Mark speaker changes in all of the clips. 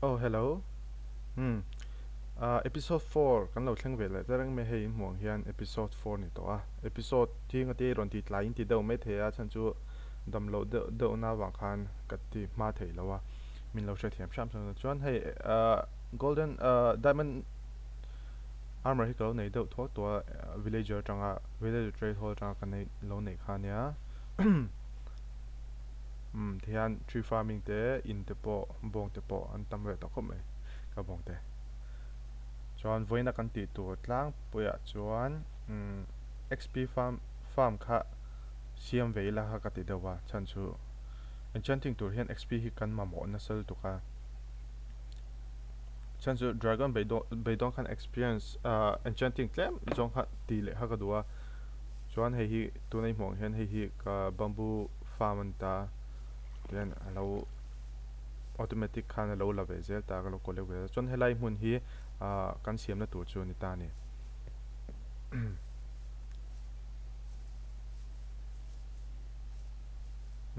Speaker 1: Oh hello umm ah episode 4 kan lo thleng ve leh ta reng mai hei in hmuh ang hian episode 4 ni tawh a episode hi ngati rawn tih tlai in ti deuh mai thei a chhan chu dam loh deuh deuh na avang khan ka ti hma thei lo a min lo hrethiam hram hram chuan hei ah golden ah diamond armor hi ka lo nei deuh thuak tawh a villager atanga villager trade hall atanga ka neih lo neih kha ania Umm tihian tree farming te in te pawh bawng te pawh an tam ve tawh khawp mai ka bawng te. Chuan vawiina kan tih tur tlangpuiah chuan umm XP farm farm kha siam ve ila kha ka ti deuh a chhan chu enchanting tur hian XP hi kan mamawh nasa lutuk a. Chhan chu dragon beidawn khan experience ah enchanting tlem zawng kha tih leh kha ka duh a. Chuan hei hi tuna i hmuh ang hian hei hi ka bamboo farm a ni ta tihian a lo automatic khan a lo la ve zel ta ka lo collect ve zel chuan helai hmun hi ah kan siamna tur chu a ni ta a ni.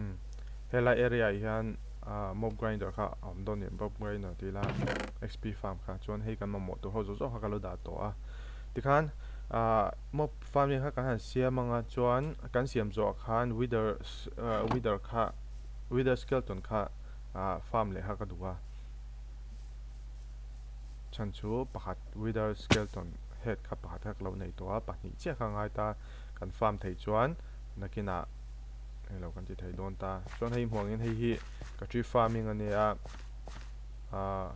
Speaker 1: Umm helai area ah hian ah mob grinder kha a awm dawn a ni mob grinder tih ila xp farm kha chuan hei kan mamawh tur ho zawk zawk kha ka lo dah tawh a tikhan ah mob farming kha kan han siam anga chuan kan siam zawh ah khan wither wither kha wither skeleton kha ah farm leh kha ka duh a chhan chu pakhat wither skeleton head kha pakhat kha ka lo nei tawh a pahnih chiah kha a ngai ta kan farm theih chuan nakinah englo kan ti thei dawn ta chuan hei hmuh angin hei hi ka tree farming a nia ah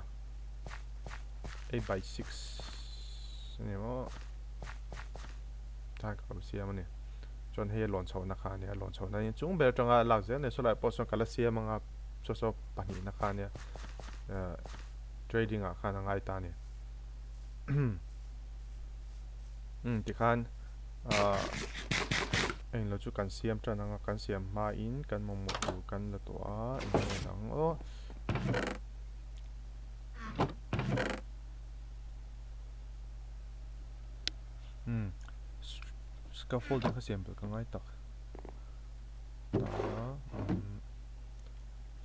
Speaker 1: 8 by 6 a ni maw tlai ka lo siam a ni chuan hei a lawn chhohna kha a nia lawn chhohna hi chung ber atanga lak zel a ni sawlai pawh sawn ka la siam anga saw saw pahnihna kha a nia ah trading ah khan a ngai ta a ni umm tikhan ah englo chu kan siam tan anga kan siam hmain kan mamawh tur kan la tawh a eng nge ang aw. Umm scaffolding kha siam belh ka ngai tak ta umm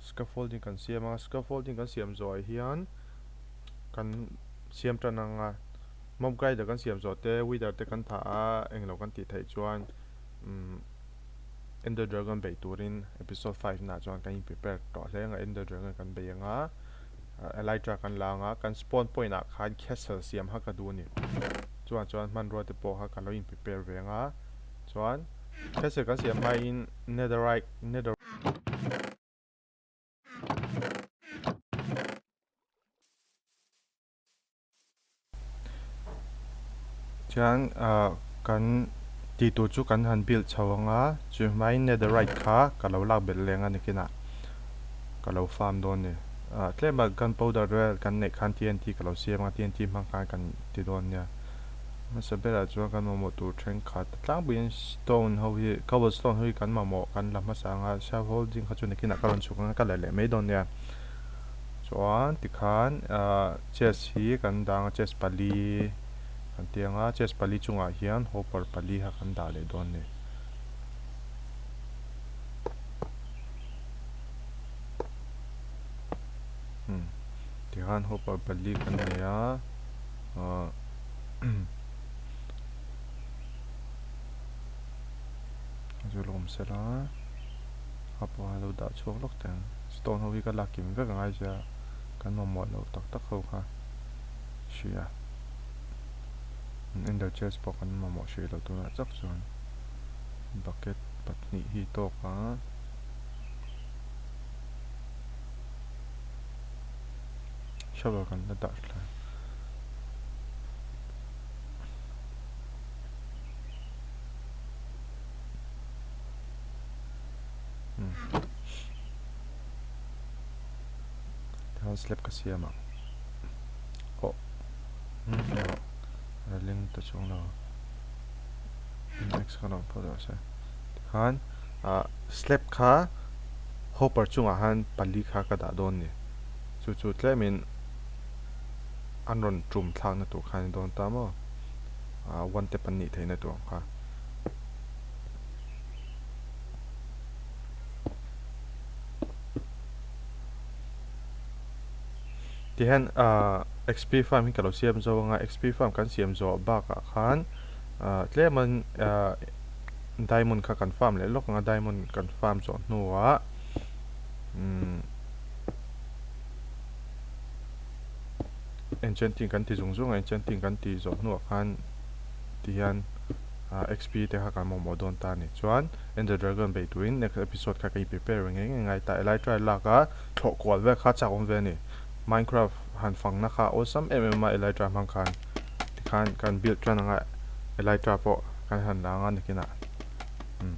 Speaker 1: scaffolding kan siam a scaffolding kan siam zawh ah hian kan siam tan anga mob guider kan siam zawh te wither te kan thah a englo kan tih theih chuan umm ender dragon beih turin episode 5 nah chuan kan in prepare tawh hle anga ender dragon kan bei anga. Elytra kan la anga kan spawn point ah khan castle siam kha ka duh a ni. Chuan chuan hmanrua te pawh kha ka lo in prepare ve anga chuan castle kan siam hmain netherite nether Chuan ah kan tih tur chu kan han build chho ang a, chu hmain netherite kha ka lo lak belh leng a nikinah ka lo farm dawn a ni. Ah tlem a gunpowder vel kan neih khan TNT ka lo siam a, TNT hmang khan kan ti dawn nia. Hmasa berah chuan kan mamawh tur thenkhat tlangpuiin stone ho hi cobblestone ho hi kan mamawh kan la hmasa ang a, scaffolding kha chu nikinah ka rawn chhuk ang a ka la leh mai dawn nia. Chuan tikhan ah chest hi kan dang a chest pali kan ti ang a chest pali chungah hian hopper pali kha kan dah leh dawn a ni. Umm tikhan hopper pali kan nei a ah chu lawm sela a pawh a lo dah chhuak lawk teh ang. Stone ho hi ka lak kim vek angai sia kan mamawh loh tak tak ho kha hria ender chest pawh kan mamawh hrih loh tunah chak chuan bucket pahnih hi tawk a shovel kan la dah thla. Tikhan slab ka siam ang aw a ling ta chuang lo x kha lo phawt rawh se tikhan ah slab kha hopper chungah khan pali kha ka dah dawn a ni chu chu tlemin an rawn tum thlakna tur kha a ni dawn ta maw ah one tap an nih theihna tur ang kha. Tihian XP farm hi ka lo siam zo anga XP farm kan siam zawh bakah khan tlemin diamond kha kan farm leh lawk anga diamond kan farm zawh hnuah enchanting kan ti zung zung a enchanting kan tih zawh hnuah khan tihian XP te kha kan mamawh dawn ta a ni. Chuan Ender Dragon bei turin next episode kha ka in prepare reng ngei ngei ngai ta. Elytra lak a thlawh kual vel kha chak awm ve a ni. Minecraft han fangna kha awlsam em em a Elytra hmang khan tikhan kan build tan anga Elytra pawh kan han la anga nakinah umm.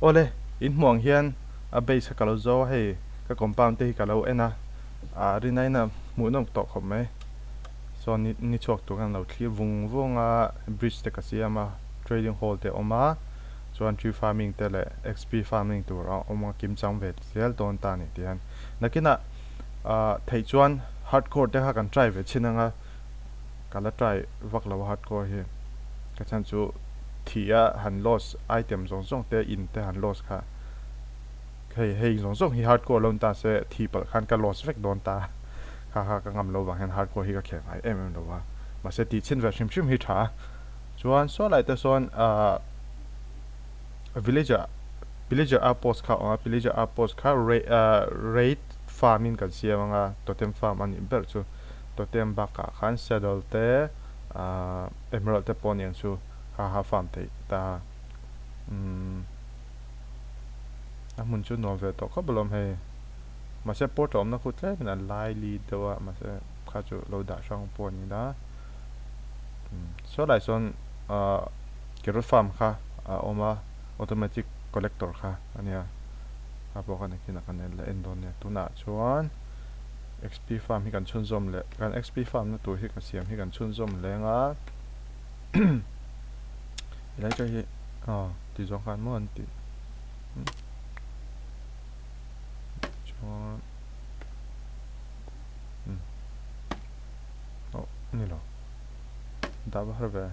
Speaker 1: Awle, in hmuh ang hian a base kha ka lo zo a, hei ka compound te hi ka lo en a, ah rinaiin a hmuhnawm tawh khawp mai. Sawn ni ni chhuak tur khan a lo thlir vung vung a, bridge te ka siam a, trading hall te a awm a, chuan tree farming te leh XP farming tur a awm a, kim chang ve zel dawn ta a ni tih hian. Nakinah ah theih chuan hardcore te kha kan try ve chhin ang a. Ka la try vak lo a hardcore hi ka chhan chu thih a han loss item zawng zawng te in te han loss kha hei hei zawng zawng hi hardcore lo ni ta se thih palh khan ka loss vek dawn ta kha kha ka ngam lo vang hian hardcore hi ka khel ngai em em lo a mahse tih chhin ve hrim hrim hi tha a chuan saw lai te sawn ahh villager villager outpost kha a awm a villager outpost kha raid farm in kan siam anga totem farm a nih ber chu. Totem bakah khan saddle te ahh emerald te pawh aniang chu kha kha farm theih ta umm a hmun chu nuam ve tawh khawp alawm hei mahse portal awmna khu tlemin a lai li deuh a mahse kha chu lo dah hrang pawh a ni la umm saw lai sawn ahh carrot farm kha a awm a automatic collector kha ania kha pawh kha nakinah kan la en dawn nia tunah chuan. XP farm hi kan chhunzawm leh kan XP farm na tur hi ka siam hi kan chhunzawm leng a Elijah hi aw ti zawng khan maw an tih chuan um oh ni lo dah va har ve.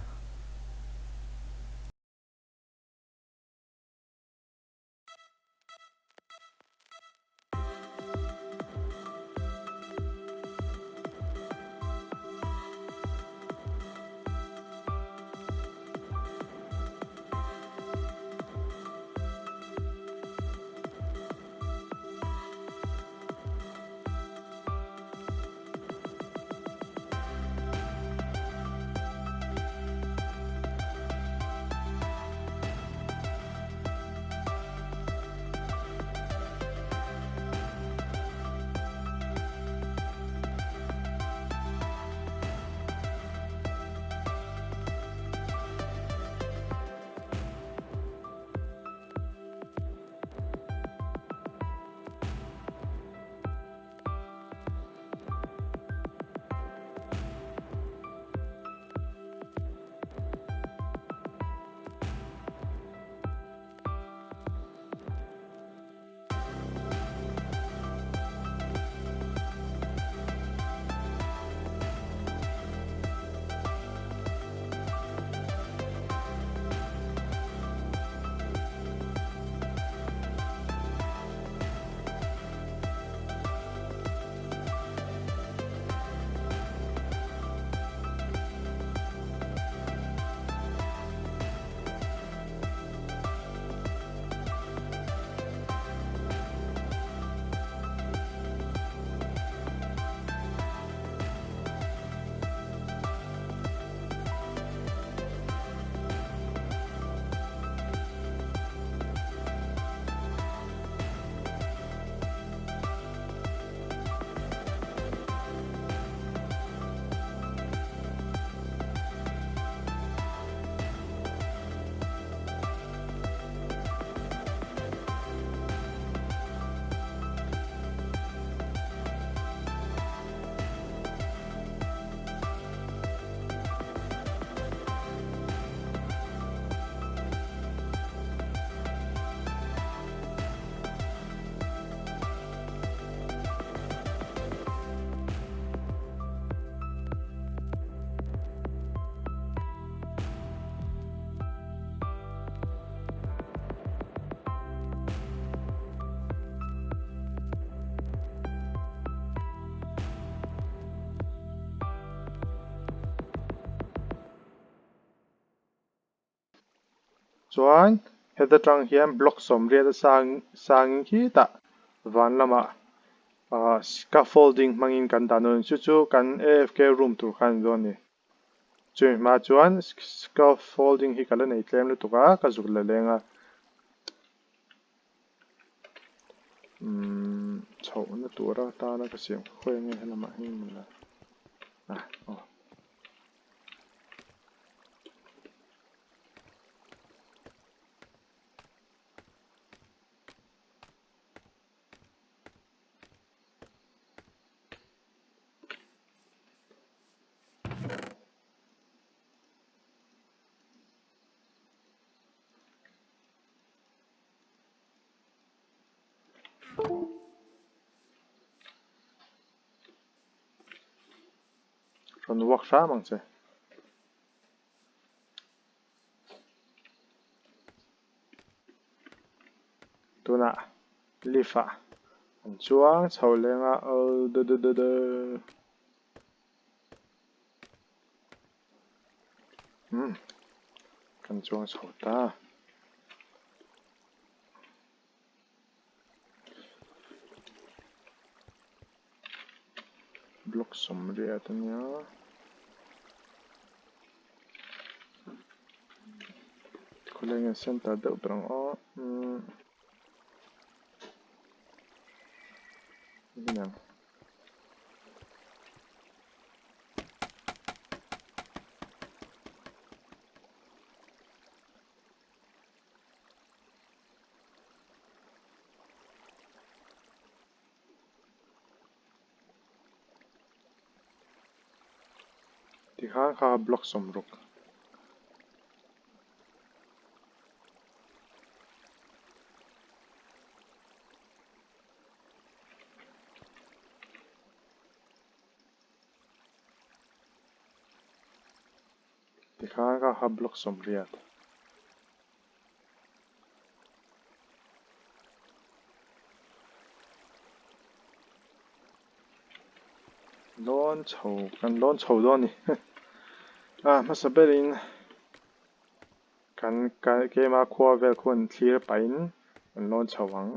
Speaker 1: Chuan heta tang hian block sawmriat a sang sangin khitah van lamah ah scaffolding hmangin kan dah dawn a ni. Chu chu kan AFK room tur kha a ni dawn a ni. Chumi hma chuan scaffolding hi ka la nei tlem lutuk a, ka zuk la leng a. Umm chhohna tura tana ka siam khawi nge helamah hian min la ah aw. Rawn uak hram ang che. Tunah lift ah an chuang chho leng a aw du du du du. Umm kan chuang chho ta. Block sawmriat a nia. Khawlai nge center deuh ber ang aw umm eng. Tikhan kha block sawmruk. Tikhan kha kha block sawmriat. Lawn chho kan lawn chho dawn a ni a hmasa berin kan keima khua vel khuan thlir pahin kan lawn chho ang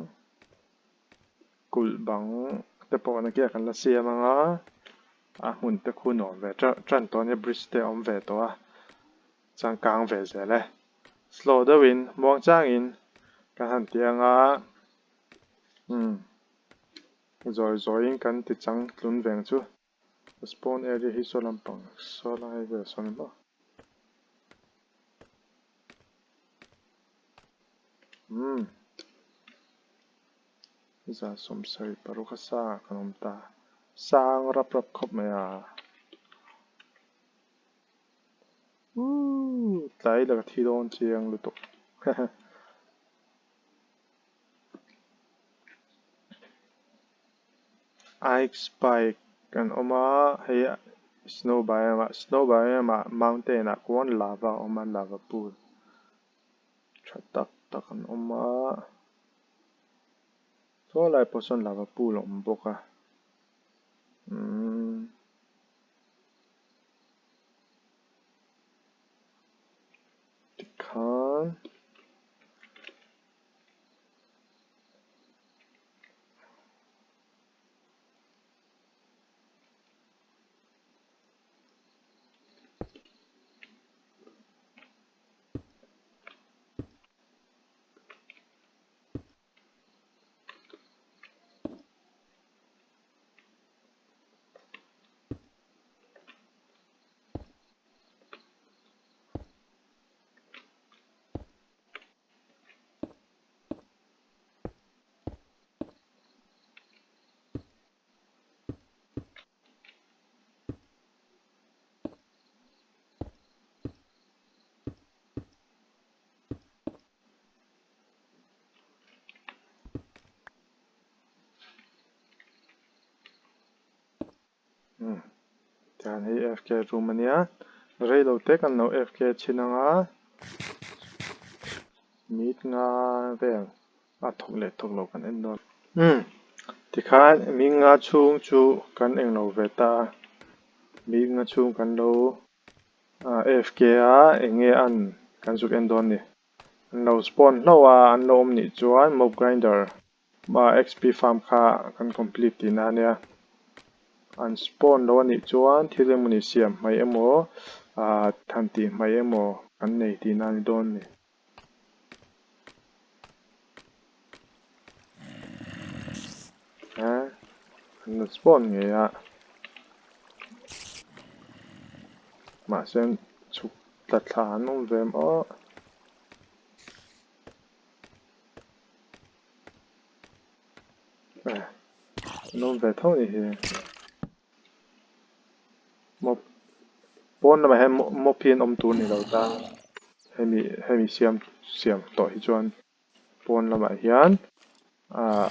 Speaker 1: kulh bang te pawh nakin kan la siam ang a a hmun te khu nuam ve tan tawh a nia bridge te a awm ve tawh a changkang ve zel e. Slow deuhin muang changin kan han ti ang a, umm zawi zawiin kan ti chang tlun veng chu. Spawn area hi saw lampang saw lai vel sawn maw. Umm 176 a sang kan awm ta, sang rap rap khawp mai a. Ooh tlai la ka thi dawn chiang lutuk Ike spike kan awm a hei snow biome ah snow biome ah mountain ah khuan lava a awm a lava pool tha tak tak an awm a saw lai pawh sawn lava pool a awm bawk a umm. Tikhan Umm tihian hei FK room a nia rei lo te kan lo FK chhin ang a meet nga vel a thawk leh thawk lo kan en dawn umm tikhan mi nga chhung chu kan englo ve ta a mi nga chhung kan lo FK a eng nge an kan zuk en dawn ni. An lo spawn hlauh a, an lo awm nih chuan mob grinder XP farm kha kan complete tihna a nia. An spawn lo a nih chuan thil emawni siam hmaih emaw ah than tih hmaih emaw kan nei tihna a ni dawn a ni. An lo spawn ngei a mahse chhuk tla thla an awm ve maw an awm ve tho a ni hi mop pawn lamah hian mop hi an awm tur a ni lo ta hemi hemi siam siam tawh hi chuan pawn lamah hian ah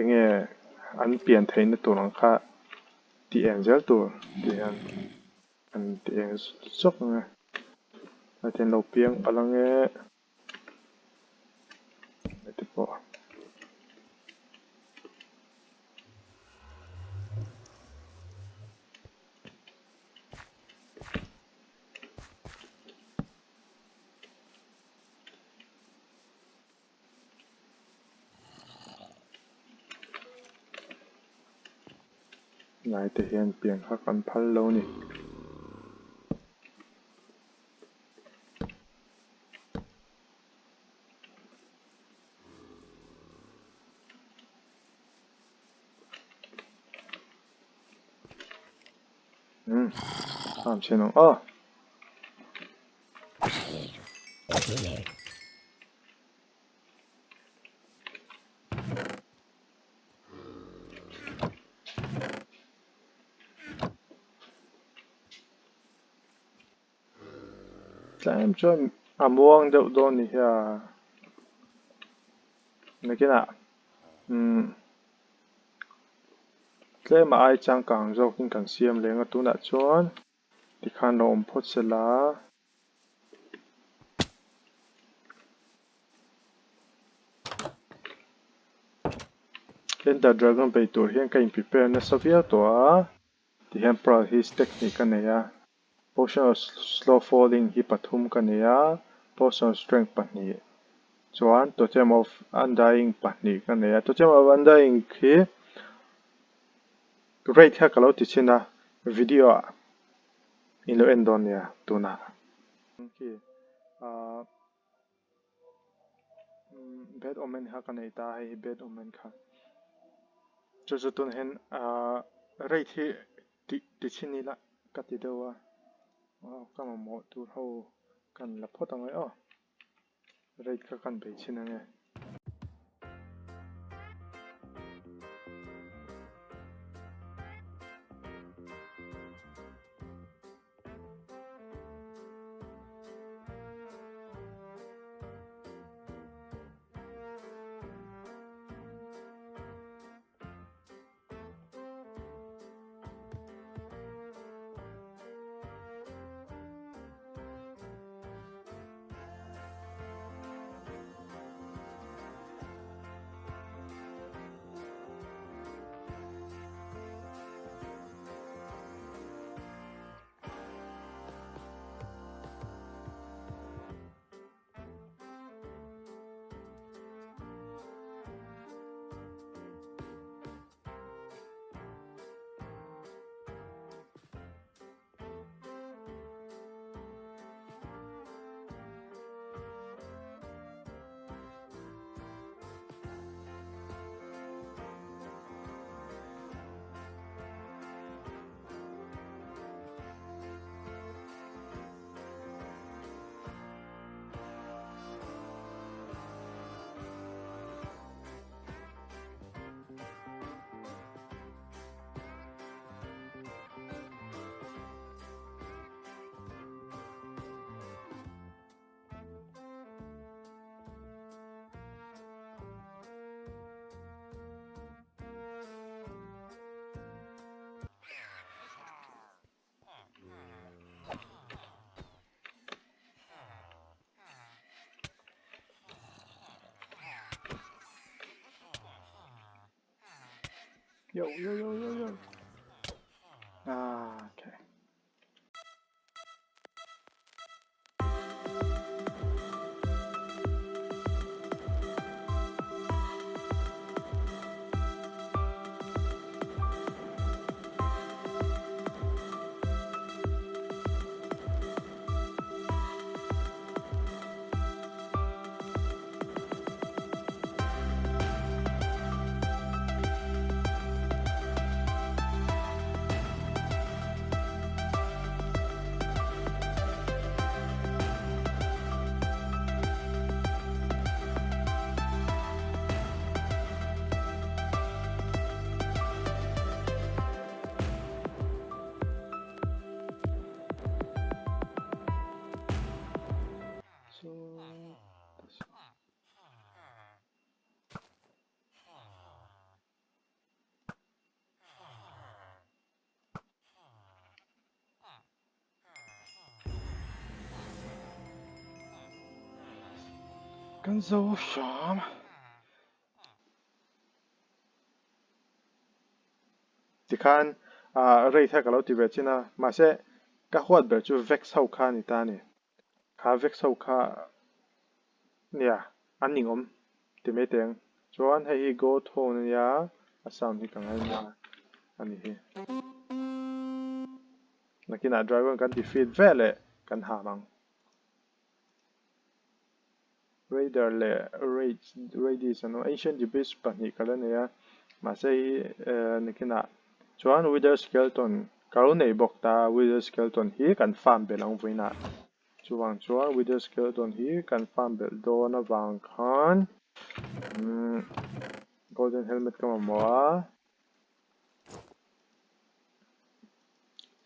Speaker 1: enge an pian theihna tur ang kha tih eng zel tur tih hian an ti eng zawk ang e a then lo piang palh ang e heti pawh. Lai te hian pian kha kan phal lo a ni. Umm am chhin ang aw. Tlem chuan a muang deuh dawn ni hian nakinah umm tlem a ai changkang zawkin kan siam leng a tunah chuan tikhan lo awm phawt sela. Ender Dragon bei tur hian ka in prepare nasa viau tawh a tihian pearl hi stack hnih ka nei a potion of slow falling hi pathum ka nei a potion of strength pahnih chuan totem of undying pahnih ka nei a totem of undying khi rate kha ka lo ti chhin a video ah in lo en dawn nia tunah. Bad omen kha ka nei ta a hei hi bad omen kha chu chu tunah hian ahh rate hi tih ti chhin ila ka ti deuh a aw ka mamawh tur ho kan la phawt ang e aw rate kha kan bei chhin ang e. Yo yo yo yo yo. Ah, okay. Kan zo hram. Tikhan rate kha ka lo ti ve chin a, mahse ka huat ber chu vex ho kha a ni ta a ni. Kha vex ho kha nia an ningawm ti mai teh ang. Chuan hei hi goat horn a nia, a sound hi ka ngaina a ni hi. Nakinah dragon kan defeat veleh kan ham ang. Raider leh Raids Raidis an awm a, Ancient Debris pahnih ka la nei a, mahse hi nakinah chuan Wither Skeleton ka lo nei bawk ta, Wither Skeleton hi kan farm belh ang vawiinah, chuvang chuan Wither Skeleton hi kan farm belh dawn avang khan Golden Helmet ka mamawh a.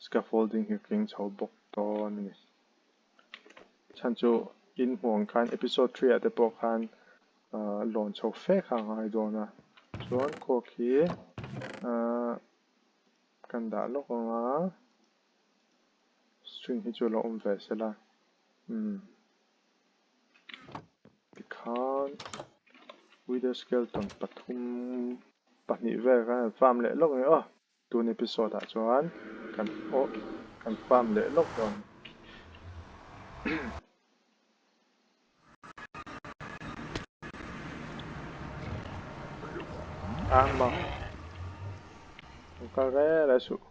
Speaker 1: Scaffolding hi keng chho bawk dawn a ni. Chhan chu in hmuh ang khan episode 3 ah te pawh khan ahh lawn chho fe kha a ngai dawn a. Chuan cork hi ahh kan dah lawk ang a, string hi chu a lo awm ve sela umm. Tikhan Wither Skeleton pathum pahnih vel khan an farm leh lawk ang aw. Tun episode ah chuan kan aw kan farm leh lawk dawn. Ang maw. An kal rel a suh.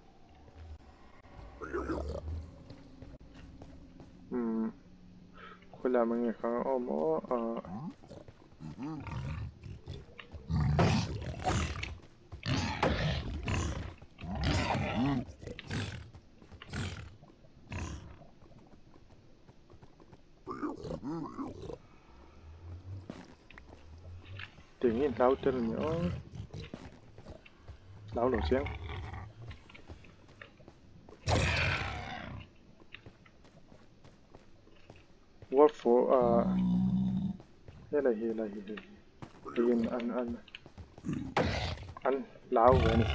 Speaker 1: Umm khawi lam nge kha awm aw ah. Tiang hi hlau tel a ni aw. Hlau lo chiang. War for ah helai hi helai hi hei hei in an an an hlau ve a ni.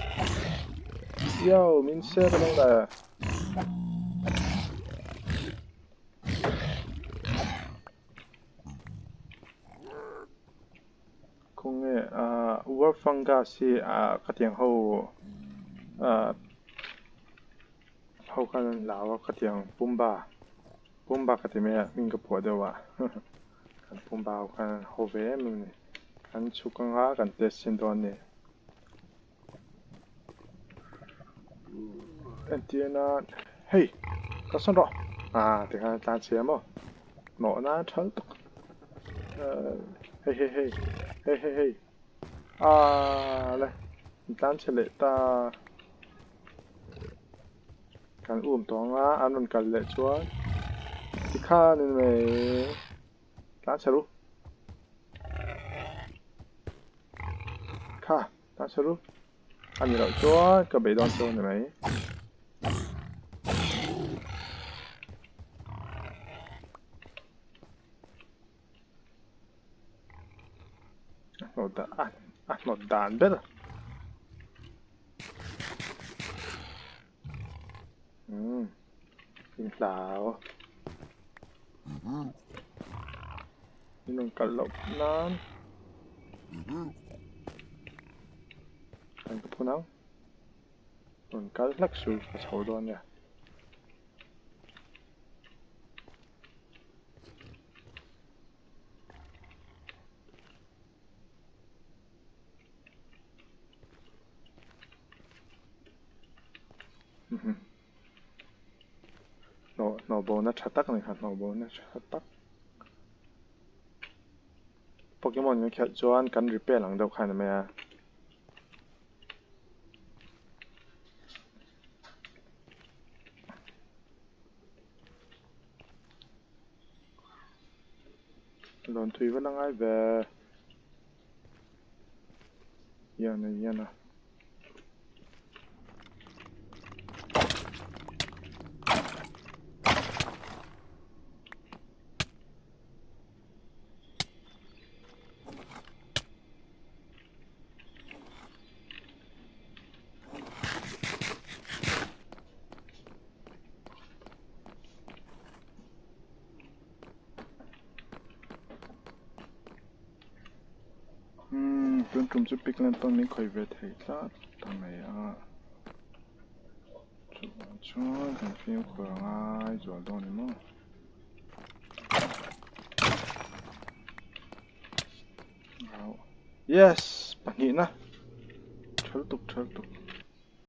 Speaker 1: Yo min sep a lo la. Khawnge ah war fungus hi ah khatiang ho ah ho khan an hlau a khatiang pumba pumba ka ti mai a hming ka phuah deuh a kan pumba ho khan an haw ve em em a ni kan chhuk anga kan test chhin dawn a ni entir nan hei ka sawn rawh ah tikhan a tlan chhia maw hnawh nan a tha lutuk hei hei hei hei hei hei ah le an tlan chhe leh ta. Kan um tawh ang a, an rawn kal leh chuan tikhan in mai tlan chhe ru. Kha tlan chhe ru. A ni loh chuan ka beih dawn chu a ni mai. A hnawt dan a hnawt dan ber. Umm in hlau in rawn kalh loh nan kan ka phun ang rawn kal hlek su ka chho dawn nia. Hnawh hnawh bo na tha tak a ni kha hnawh bo na tha tak Pokemon kan khelh chuan kan repair ang deuh khan a ni mai a. Lawn thui vel a ngai ve. Yana yana.
Speaker 2: tum chu piglet pawn min khawih ve thei tlat ta mai a chuvang chuan kan fimkhur a ngai zual dawn ni maw. Yes pahnihna tha lutuk tha lutuk.